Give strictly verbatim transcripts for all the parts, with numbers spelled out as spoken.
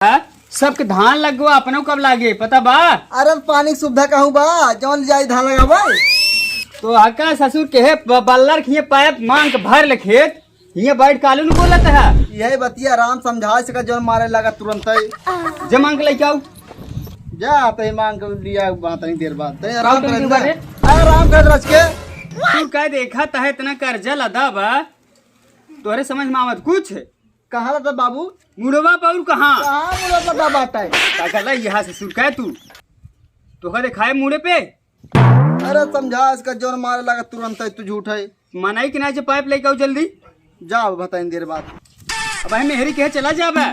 हाँ? सबके धान लग गवा, अपनो कब लागे, पता बा? अरे, पानी के सुविधा कहूँ बा, जौन जाई धान लगावे। तो हका ससुर के हे ब-, बल्लर खिए पाइप मांग के भर ले खेत, हियाँ बैठ कालू न बोलत है। यही बतिया आराम समझा सका, जौन मारे लगा तुरंत ही। जे मांग के लेके आऊ। जा, तई मांग के लिया, बात नहीं देर बाद। तई आराम का कर तुम दे। करे? अरे, आराम कर रच के। तू कह देखा तहे इतना कर्जा लदा बा, तोहरे समझ में आवत कुछ? कहाँ रहता बाबू? मुड़वा पर और कहाँ? कहाँ मुड़वा पर बाबा आता है? पागल है, यहाँ से सुरका है तू। तो का दिखाए मुड़े पे? अरे समझा इसका, जोर मारे लगा तुरंत है, तू झूठ है। मनाई कि ना, जे पाइप लेके आओ जल्दी। जाओ, बताइन देर बाद। अब हम मेहरी के चला जाबे।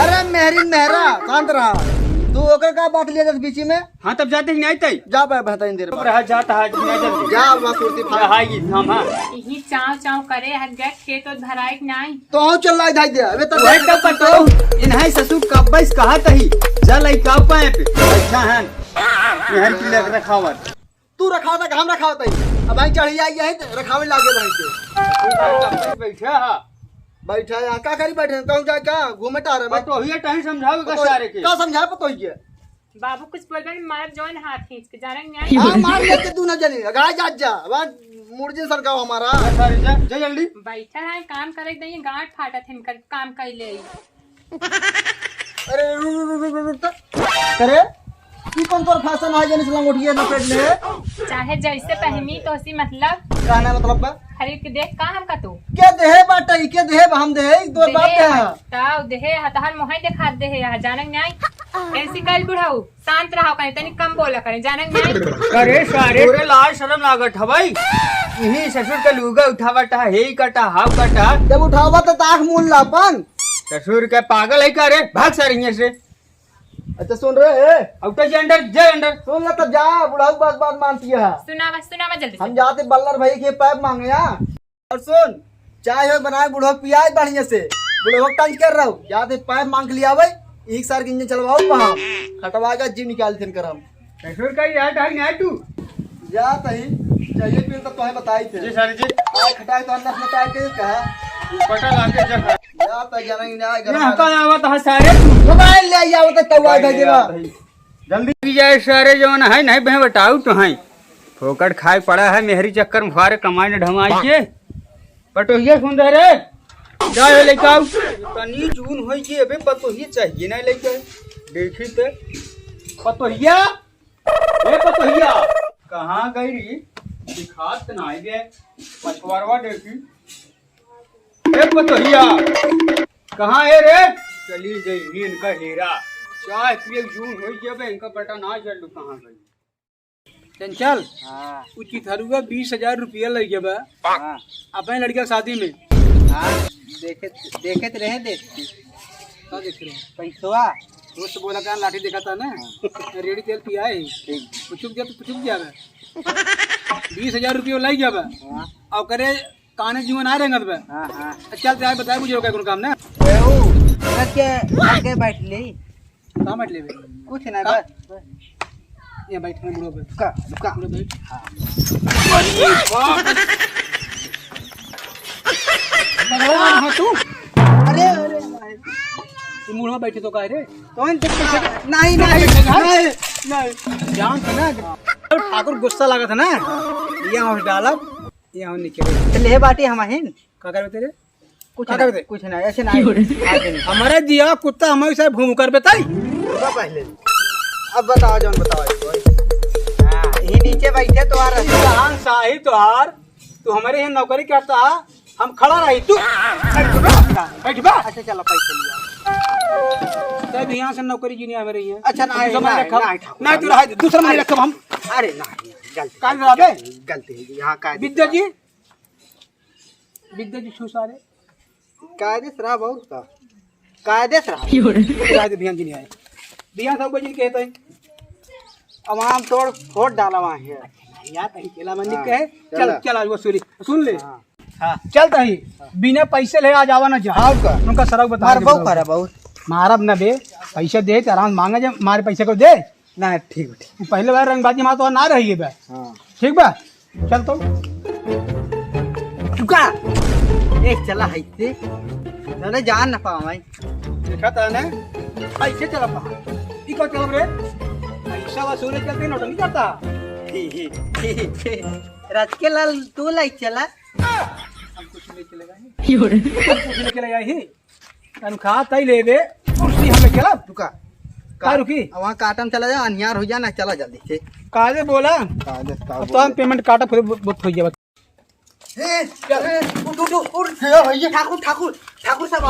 अरे मेहरी मेहरा, शांत रहा। तू ओकर का बात लिया जस बीची में? हाँ, तब जाते ही नहीं आते। जा बे, बताइन देर बाद। रहा जाता है, नहीं जल्दी। जा, वहाँ सुरती फाड़। रहा ये धाम, हाँ। यही चाव चाव करे, हर गए खेत और भराए कि नहीं? तो हूँ चल लाई धाई दे। अबे तो वही तो पतो, इन्हें ससुर कब्बे से कहा तही, जा लाई का पाइप, अच्छा है। मेहर की लग रखावत। तू रखावत है, हम रखावत है। अब भाई चढ़ी आई है, रखावे लागे भाई के। तू कहाँ बैठा है? बैठा है, का करी बैठे? कहूँ जाए का? घूमे टहरे में। पतोहिया टही समझावे का पतोहिया, सारे के। का समझाए पतोहिया? बाबू कुछ बोलबे न, मारब जौन हाथ खींच के, जाने न्याय। हाँ, मार लेते तू ना जाने, अगड़ा जात जा, वहाँ मुर्जिन सरकाओ हमारा। जा सारे जा, जा जल्दी। बैठा है, काम करे दइए, गांठ फाटत है इनकर, काम कर ले। अरे, रु, रु, रु, रु, रु, रु, त-, अरे, ई कौन तोर फैशन है, जाने से लंगोटिया लपेट ले? चाहे जैसे पहनी, तो सी मतलब। कहना मतलब बा? खरीद के देख, का हमका तू? के देहे बाटे, के देहे बा, हम देहे, एक दो बात देहे है। हटाओ, देहे, हतहर मोहे देखात देहे, यहाँ जाने न्याय। ऐसी कल बुढ़ाऊ। शांत रहो, कहीं तनी कम बोला करें, जाने नहीं। अरे सारे, तोरे लाज शर्म लागत है भाई। इही ससुर के लुगा उठावत है, हे कटा, हाउ कटा। जब उठावा तो ताख मूल लापन। ससुर के पागल है का रे? भाग सारे यहाँ से। अच्छा सुन रहे हैं? अब तो जे अंदर, जे अंदर। सुन ले तब जा, बुढ़ाऊ बात, बात मानती है। सुनावा, सुनावा जल्दी से। हम जाते बल्लर भाई के पैप मांगे यहाँ। और सुन, चाय हो बनाए बुढ़ो पियाए बढ़िया से, बुढ़ो टंच कर रहो, जाते पाइप मांग लिया भाई, एक सार के इंजन चलवाओ वहाँ, खटवा का जीव निकाल दिन करम। ससुर का यार ढाई ना तू। जा तही, चाहिए पीन तो तोहे बताई थे। जी सर जी। आए खटाई तो अंदर में काट के कहा। पटा लागे जब। जा तो जाना ही ना, घर यहाँ में। का आवत है सारे तू। मोबाइल ले आया, वो तो तवा दे देवा। जल्दी की जाए सारे, जवन है नहीं बहन बताऊ तो है। फोकट खाए पड़ा है मेहरी चक्कर में, फारे कमाई न ढमाई के। पतोहिया सुन रहे रे, जाए लेके आओ। तनी जून होई के अबे पतोहिया चाहिए ना लेके। देखी ते पतोहिया, ए पतोहिया, कहाँ गई री? दिखात ना आई रे, पछवारवा देखी। ए पतोहिया, कहाँ है रे? चली गई इनका हेरा। चाय पिए जून होई के अबे इनका पता ना चल कहाँ गई। चंचल, हाँ। उ चिथरुआ बीस हजार रुपया लइ गया बा। हाँ। अपने लड़का के शादी में। हाँ, देखे, देखे तो रहे, देख। का देख रहे? पैसवा। दोस्त बोला था, लाठी देखा था ना? हाँ। रेडी तेल पिया है। ठीक। पुचुक दिया तो पुचुक दिया बा। बीस हजार रुपया लइ गया बा। हाँ। और करे, काने जीवन आ रहे बा। हाँ, हाँ। चल, ते आए बताए, मुझे रोका कौन काम ना? ए, ओ, रख के, रख के बैठ ले। कहाँ बैठ लेबे? कुछ ना, का? बस। ये बैठ, मैं बुढ़ो बैठ। का? का? बुढ़ो बैठ। हाँ। भगवान हो तू। अरे, अरे, अरे। ये मुढ़वा बैठे तो का रे? कौन देख के नहीं, नहीं, नहीं, नहीं। जान था ना, ठाकुर गुस्सा लगा था ना, ये हौस डालब, ये हौस नीचे। चल, ये बाटी हम आहिन। का करबे तेरे? कुछ का नहीं, करबे? कुछ नहीं, ऐसे नहीं। क्यों रे? आज नहीं। हमारे दिया कुत्ता हमारे साथ घूम कर बताई। रुका पहले। अब बताओ, जौन बताओ, भाई। हाँ, यही नीचे बैठे तो आ रहे। जहान शाही तोहार, तू हमारे यहाँ नौकरी करता है, हम खड़ा रही, तू बैठ बा। अच्छा, चलो, पैसे लिया। तब यहाँ से नौकरी की नहीं हमारे यहाँ। अच्छा, नहीं, दूसरा नहीं, रखब। नहीं, ठाकुर, नहीं, तू रहा, दूसरा नहीं रखब हम। अरे, नहीं, गलती। काहे रहा बे? गलती है, यहाँ का विद्या जी? विद्या जी छू सारे। कायदे से रहा बहुत का। कायदे से रहा। क्यों रे? कायदे बिहान जी नहीं आए। बिहान सब बजिन कहते हैं। अब हम तोड़ फोड़ डाला वहाँ है। यार, कहीं केला मंडी हाँ, कहे। चल, चला। चल, आज वो सुरी। सुन ले। हाँ। हाँ। चल तही। बिना पैसे ले आज आवा ना जा। हाँ, का? उनका सरक बता मार दे बहु बता। करा बहुत। मारब ना बे। पैसे दे, तो आराम मांगे जे, मारे पैसे को दे। ना, ठीक, ठीक। पहले बार रंगबाजी में तो ना रही है बे। हाँ। ठीक बा? चल तो। चुका। ए, चला है ते। अरे जान ना पावा भाई। देखा था ना, ऐसे चला पा। ई कौन चलब रे? पैसा वसूले चलते नौटंकी करता। राजके लाल, तू लाई चला। हम कुछ नहीं चलेगा ही। हम कुछ नहीं चलेगा ही। तनख्वाह तय लेबे, कुर्सी हमें चला। रुका। का रुकी? वहाँ काटम चला जा, अनियार हो जा ना, चला जल्दी से। काले बोला? काले, का अब तो हम बोले? पेमेंट काटा, फिर ब-, ब-, हो जावा। ए, ए, उठ, उठ, उठ, उठ। ए, भैया। ठाकुर, ठाकुर, ठाकुर साहब, आओ।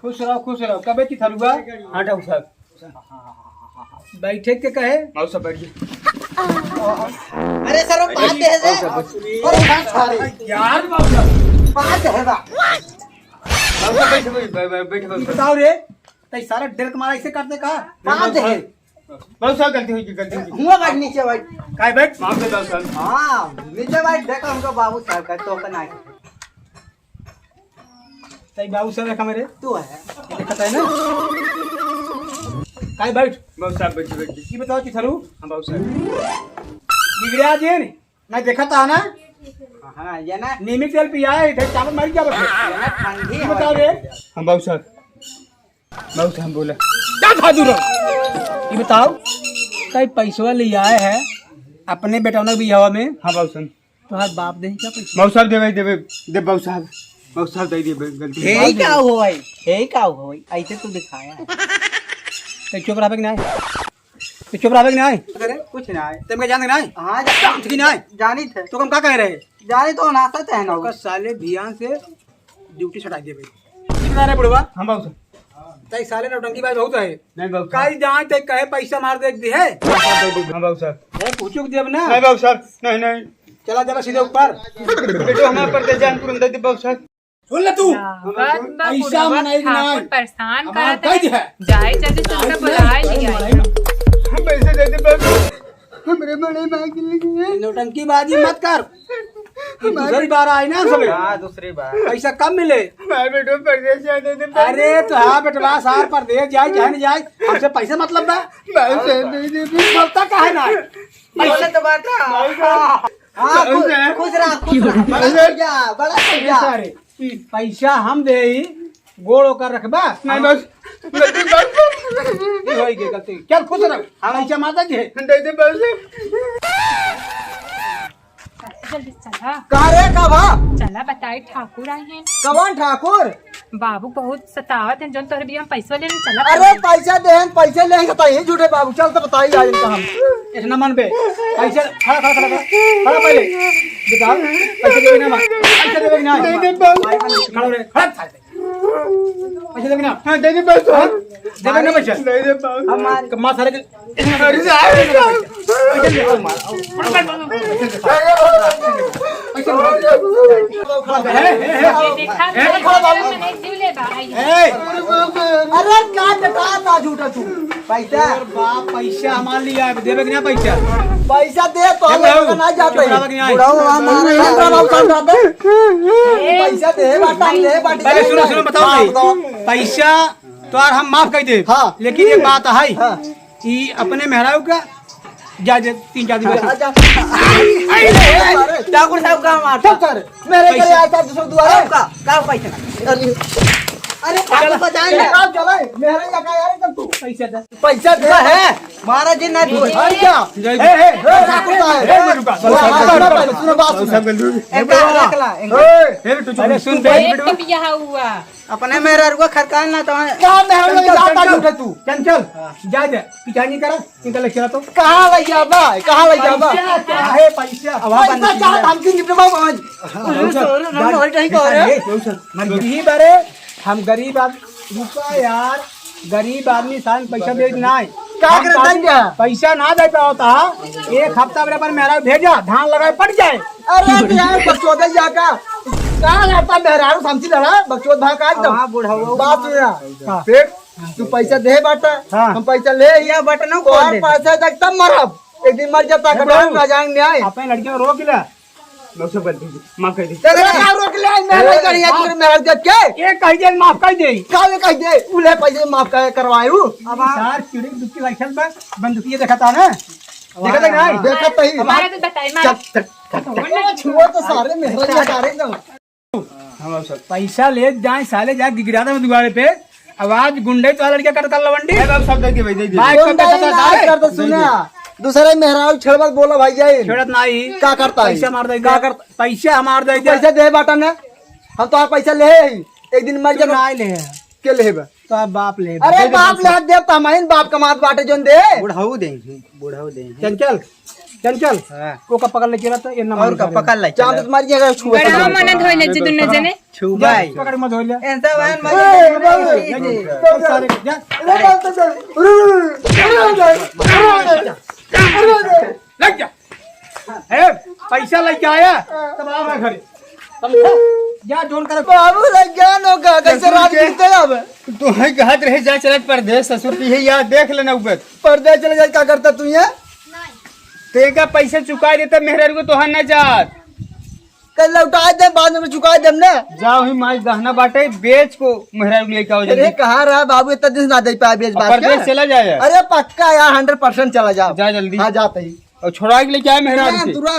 खुश रहो, खुश रहो। कबे की थरुआ? हाँ, ठाकुर साहब। बैठे के कहे? आओ सब बैठ गए। अरे सर, वो बात है रे। अरे बात सारे। यार, बात है। बात है बा। आओ सब बैठ, बैठ, बैठ, बैठ, बैठ, बैठ। बताओ रे, तई सारा डर के मारा ऐसे करते का? बात है। बाबू साहब, गलती हुई, गलती हुई। हुआ बैठ, नीचे बैठ। काय बैठ? माफ कर दो सर। हाँ, नीचे बैठ, देखो हमको बाबू साहब का तो का नाई। तई बाबू साहब का मेरे? तू है। देखता है ना? काय बैठ? बाबू साहब, बैठ, बैठ। ये बताओ, चिथरू? हाँ, बाबू साहब। बिगड़िया जी ने? मैं देखा था ना? हाँ, ये ना। नीमी तेल पिया है, इधर चावल मारी क्या बता? ये ना ठंडी ये हवा बताओ रे। है। हाँ, बाबू साहब। बहुत हम बोला। क्या था दूर? ये बताओ, कई पैसवा ले आए हैं अपने बेटौना के बियाह में? हाँ बाबू साहब। तोहार बाप दे क्या पैसा? बाबू साहब देवे, देवे, दे बाबू साहब। बाबू साहब दे दे, गलती से। हे का हो भाई? हे का हो भाई? ऐसे तू दिखाया है। तो चुप रहा कि नहीं? तो चुप रहा कि नहीं? अरे कुछ ना है। तुमको जान नहीं? हाँ, जा- जान थी नहीं? जानी थे। तो हम क्या कह रहे हैं? जानी तो नाश्ता चाहे ना हो। तो साले भियान से ड्यूटी छटा दिए भाई। कितना रे बुढ़वा? हम बाबू साहब। तई साले नौटंकी बाज बहुत है। नहीं बाबू साहब। काई जाए ते कहे पैसा मार दे दी है। हाँ बाबू साहब। ए, पूछो के देब ना। नहीं बाबू साहब, नहीं, नहीं। चला, चला सीधे ऊपर। बेटो हमारे परदेस जान तुरंत दे दे बाबू साहब। सुन ले तू। लागत बा पैसा बुढ़वा मनाई के ठाकुर नहीं। परेशान हमार करत दर्द है। है। जाए जल्दी से उनका बुलाए लिया। हम पैसे दे दे बाबू। हमरे बड़े भाई के लिए। नौटंकी बाजी मत कर। ये दूसरी बार आई ना सब। हाँ, दूसरी बार। पैसा कम मिले। हमारे बेटो परदेस जाने दे। अरे तो हाँ बेटवा, सार परदेस जाए, चाहे नहीं जाए, हमसे पैसा मतलब बा। पैसे नहीं दे। बोलता काहे ना? पैसा तो बात है। हाँ, खुश, खुश रहा, खुश रहा। बड़ा भैया, बड़ा भैया। सारे। पैसा हम देई, गोड़ ओकर रखबा? नहीं बस, गलती बस। ई होई गई गलती। चल खुश रह। हम पैसा माता जी है। दे दे बस। जल्दी चला। का रे, का भा? चला बताई, ठाकुर आए हैं। कवन ठाकुर? बाबू बहुत सतावत हैं, जौन तोहरे बियाह में पैसा लेने चला। अरे पैसा देहन, पैसा लेहन, सताई झूठे बाबू। चल तो बताई आज इनका हम। इतना मन पे पैसा, खड़ा, खड़ा, खड़ा, खड़ा, खड़ा पहले। बताओ, पैसे देबे ना, पैसे देबे ना। नहीं दे बाबू। खड़ा हो रे, खड़ा साले। पैसे देबे ना। हाँ, दे दे बाबू। हाँ? देबे ना पैसा। नहीं दे बाबू। हमारे कम्मा सारे के अरे, अरे, अरे, पैसा दे। देखा, ए, ए, ए, देखा, ए, देखा, बाबू। मैंने जीव ले बा, आई। ए, अरे, का बेटा, ना झूठा तू। पैसा। अरे बाप, पैसा हमार लिया है, देबे कि ना पैसा? पैसा दे तो ए, हम बुढ़ऊ, ना जाते। चुप रहा कि नहीं? बुढ़ऊ, हम मारे ना, बुढ़ऊ, हम जाते। ए, पैसा दे, बाटा ले, बाटी अरे, सुनो, सुनो, बताओ मार भाई। दो। पैसा तो यार हम माफ कर दे। हाँ। लेकिन एक बात है हाँ। कि अपने मेहरारू का जा दे, तीन चार दिन बाद। अच्छा। ठाकुर साहब का मार। चुप कर। मेरे घर पैसा। आया था दूसरा दुआरा। का, का पैसा? अरे, अरे, ठाकुर बचाएंगे। चला। आप चला, मेहरारू का यार एकदम तू। पैसा दे। पैसा दे है। महाराज जी ना दे। हट जा। जय ए, ए, ए, ठाकुर साहब। ए, रुका। सुनो, सुनो, बात सुनो। इनका रख ला, इनका। ए, अरे, सुन बे। एक तो बियाह हुआ। अपने मेहरारू का खरकान ना तो है। का मेहरारू का चंचल, जाता चंचल। झूठे तू? चंचल, हाँ। जा दे, पिछानी करा, इनका लग चला तो। कहाँ लग जाबा? कहाँ लग जाबा? पैसा चाहे, पैसा। अब आप पैसा बंद चाहे, कीजिए। हम क्यों निपटबा समझ? हाँ, अरे, जा, सर, हम जा, और कहीं जा, का हो रहे? जा, जा, मर गई। यही बारे, हम गरीब आदमी, रुका यार, गरीब आदमी सान पैसा दे ना है। का हम करे, दे क्या? पैसा ना दे पावता, एक हफ्ता मेरे पर मेहरारू भेजा, धान लगाए पट जाए। अरे, तो यार, बकचोदे जा का? का लगता मेहरारू समझी लड़ा, बकचोद भा का एकदम। हाँ, बुढ़ऊ। बात सुन रहा। हाँ। फिर तू पैसा दे बाटा, हाँ। हम पैसा ले। या बटन तो खोल और दे। पैसा तक तब मरब। एक दिन मर जाता, ए, कटान बुढ़ऊ। राजांग न्याय। अपने लड़के को रोक ले। नौ सौ बत्तीस, माफ कर दे। तेरे का रोक ले, मैं नहीं करिए, तेरे मेहरारू जब के? ये कह दे, माफ कर दे। का ये कह दे? उन्हें पैसे माफ कर, करवाए हूँ। अब सार चिड़ी दुखी लाइसेंस पर बंदूकिया देखता ना? देखता नहीं? देखता ही। अब हमारा तो बताइए, मार। चल, चल, चल, चल। छुआ तो सारे मेहरारू सारे एकदम। हाँ बाबू साहब। पैसा ले जाए साले, जा गिगराता में दुआरे पे। आवाज गुंडे तो लड़का करता लवंडी। ए बाबू साहब, दे दे भाई, दे दे। बाइक पे गुंडा ही पैसा ना डाले। करता, सुना। दूसरे मेहरारू छेड़बत बोला भाई जाए। छेड़त नाही। का करता है? पैसा मार दे, का करता? पैसा हमार दे, पैसा दे बाटा ना। हम तो आप पैसा ले ही। एक दिन मर तू जाता। ना ले। के लेबे? तो आप बाप ले। अरे दे दे बाप पैसा। ले, देब त हमाइन बाप कमात बाटे जोन दे। बुढ़ऊ दे, बुढ़ऊ दे। चंचल, चंचल। हाँ। ओका पकड़ ले चला तो ये ना और मार का करे। पकड़ ले चांद चला। मार के अगर छुआ गढ़ा तो। मने धोइले जी दुन्ने जने। छुबाई। जा, पकड़ मत धोइले। ऐसा बहन ए, मत बाबू। जा, जा, जा, सारे, जा। अरे बाप रे। लग जा। ए, पैसा लेके आया, तब आ मैं घरे। समझा? जा, जोन कर। बाबू रे, ज्ञान होगा, कैसे रात बीतते अब? तो है कहत रहे, जा चलत परदेस, ससुर की है यार, देख लेना उबत। परदेस चले जाए, का करता तू यहाँ? तेका पैसा चुका देता, मेहरारू को तोहार ना जात। कल लौटा दे, बाद में चुका देम ना। जाओ ही माई गहना बाटे, बेच को मेहरारू लेके आओ अरे, जल्दी। कहाँ रहा बाबू, इतना दिन से ना दे पाया, बेच अब बात परदेस का? चला जाए। अरे, पक्का यार, हंड्रेड परसेंट चला जाओ। जा जल्दी। हाँ, जाते ही। और छोड़ा के लेके आए मेहरारू ना, से। तुरंत